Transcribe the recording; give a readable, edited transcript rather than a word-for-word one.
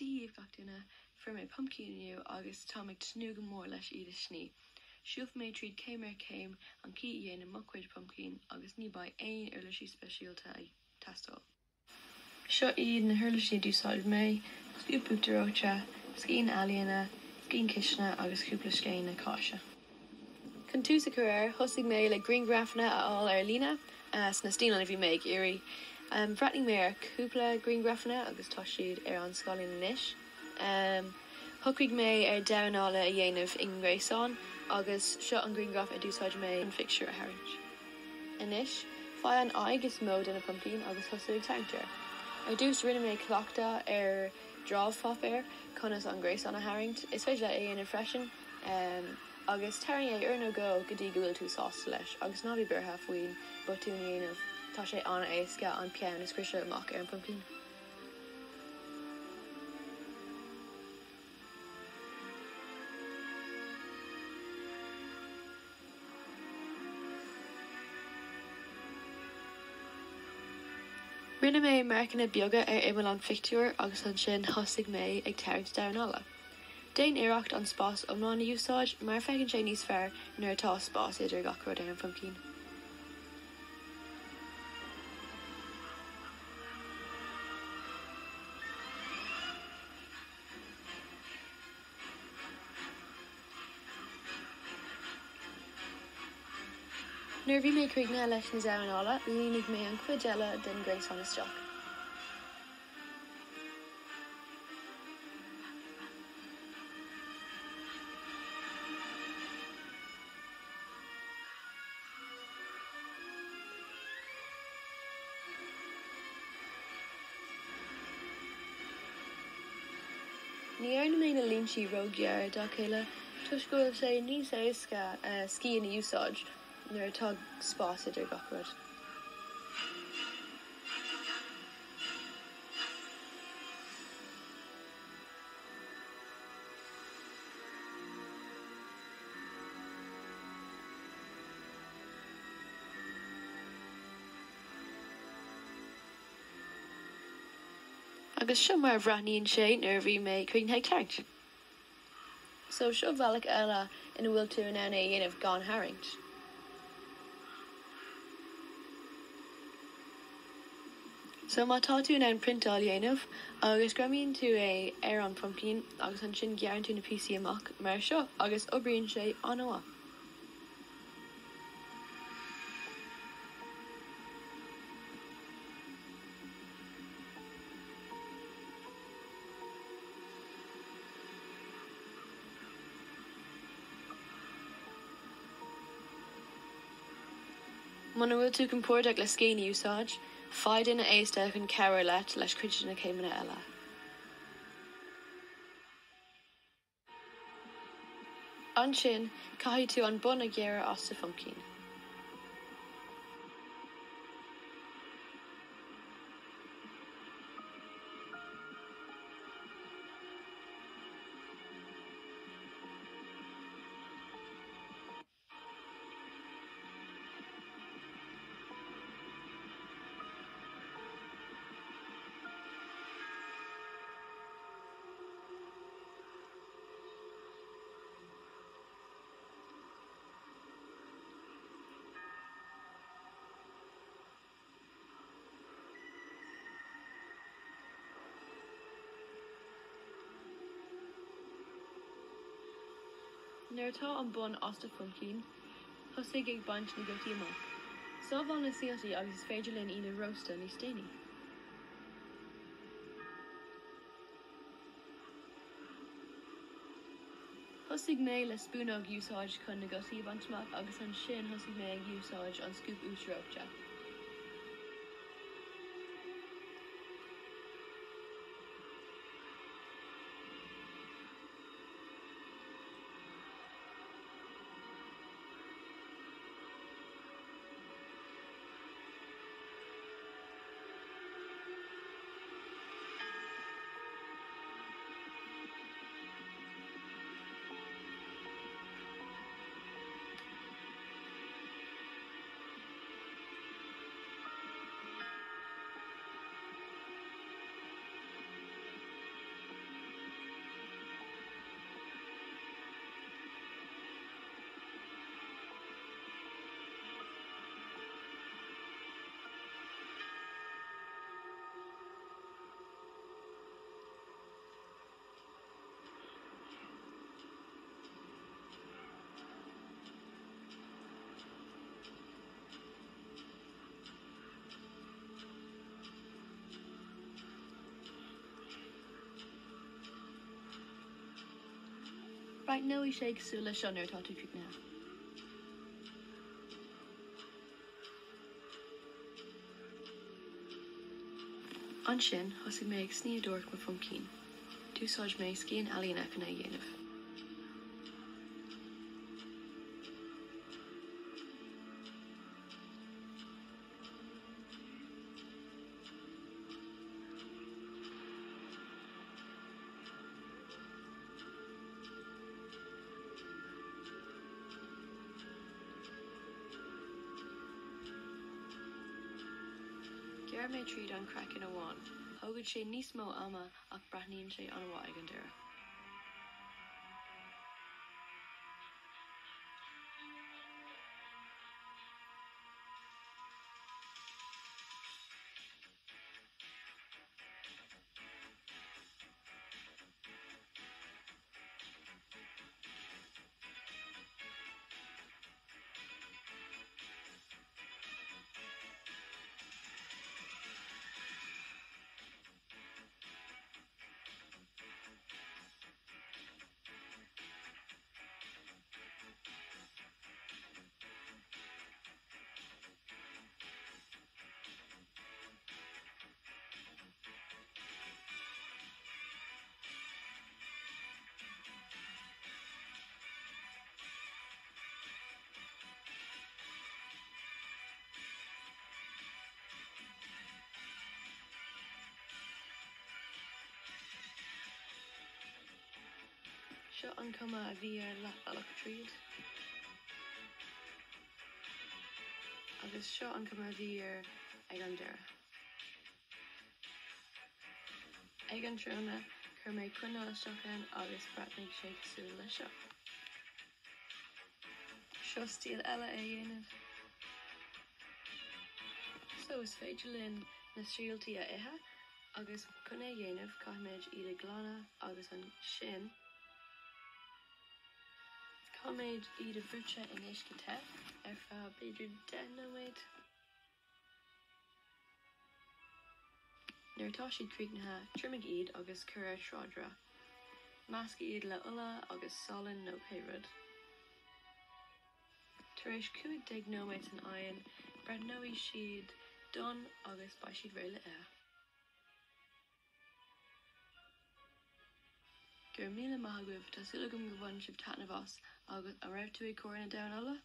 Dia dhaoibh gach duine, fuair mé pumpkin inniu agus táim ag tnúth go mór leis iad a shní. Siúlfaidh mé tríd céim ar chéim an chaoi a dhéanaim mo chuid pumpkin agus ní beidh aon uirlisí speisialta ag teastáil. Seo iad na huirlisí a d'úsáid mé, scúp uachtar reoite, scian ealaíne, scian cistine agus cúpla scéine cáise. Chun tús a chur air, thosaigh mé le grianghrafanna a fháil ar líne sna stíleanna a bhí mé ag iarraidh. Bhreathnaigh mé ar cúpla grianghrafanna agus tá siad ar an scáileán anois. Shocraigh mé ar damhán alla a dhéanamh i ngréasán agus seo an grianghraf a d'úsáid mé chun phictiúr a tharraingt. Anois, faigh an aghaidh is mó de na pumpkin agus tosú ag tarraingt air. Ar dtús rinne mé cleachtadh ar dhramhpháipéar conas an gréasán a tharraingt. Is féidir leat é a dhéanamh freisin. Agus tarraing é uair nó dhó go dtí go bhfuil tú sásta leis, agus ná bí buartha faoin botún a dhéanamh, tá sé an-éasca an peann a scriosadh amach ar an pumpkin. Rinne mé marcanna beaga ar imeall an phictiúir agus ansin thosaigh mé ag tarraingt damhán alla. Déan iarracht an spás iomlán a úsáid mar feiceann sé níos fearr nuair atá spás idir gach rud ar an phumpkin. Nuair a bhí mé críochnaithe leis na damháin alla, línigh mé an chuid eile den ghréasán isteach. Ní dhearna mé na línte ró-ghearr dá chéile toisc go bhfuil sé níos éasca scian a úsáid nuair atá spás idir gach rud. Agus seo mar a bhreathnaíonn sé nuair a bhí mé críochnaithe ag tarraingt. So seo bealach eile ina bhfuil tú in ann é a dhéanamh gan tharraingt. So má tá tú in ann priontáil a dhéanamh agus greamaíonn tú é ar an phumpkin agus ansin gearrann tú na píosaí amach mar seo agus oibríonn sé an-mhaith. Muna bhfuil tú compordach le scian a úsáid, faigh duine aosta chun cabhair leat leis cuid de na céimeanna eile. Ansin, caithfidh tú an bun a ghearradh as do phumpkin. Nuair atá an bun as do phumpkin, tosaigh ag baint na giotaí amach. Sábháil na síoltaí agus is féidir linn iad a róstadh níos déanaí. Thosaigh mé le spúnóg a úsáid chun na giotaí a bhaint amach agus ansin thosaigh mé ag úsáid an scúp uachtar reoite. Breathnóidh sé cosúil le seo nuair atá tú críochnaithe. Ansin, thosaigh mé ag snoíodóireacht mo phuimcín. D'úsáid mé scian ealaíne chun é a dhéanamh. Ghearr mé tríd an craiceann amháin. Thógann sé níos mó ama ach breathnaíonn sé an-mhaith ag an deireadh. Seo an cuma a bhí air leathbhealach tríd. Agus seo an cuma a bhí air ag an deireadh. Ag an tráthnóna, chuir mé coinneal isteach ann agus bhreathnaigh sé cosúil le seo. Seo stíl eile é a dhéanamh. So, is féidir linn na síoltaí a ithe agus chun é a dhéanamh caithfimid iad a ghlanadh agus ansin caithfimid iad a bhruite in uisce te ar feadh b'fhéidir 10 nóiméad. Nuair atá siad críochnaithe, triomaigh iad agus cuir ar tráidire. Measc iad le ola agus salann nó pé rud. Tar éis 15 nóiméad san oigheann, breathnóidh siad donn agus beidh siad réidh le ithe. Go raibh míle maith agaibh, tá súil agam go bhain sibh taitneamh as, agus an raibh tú ag cur na damhán alla?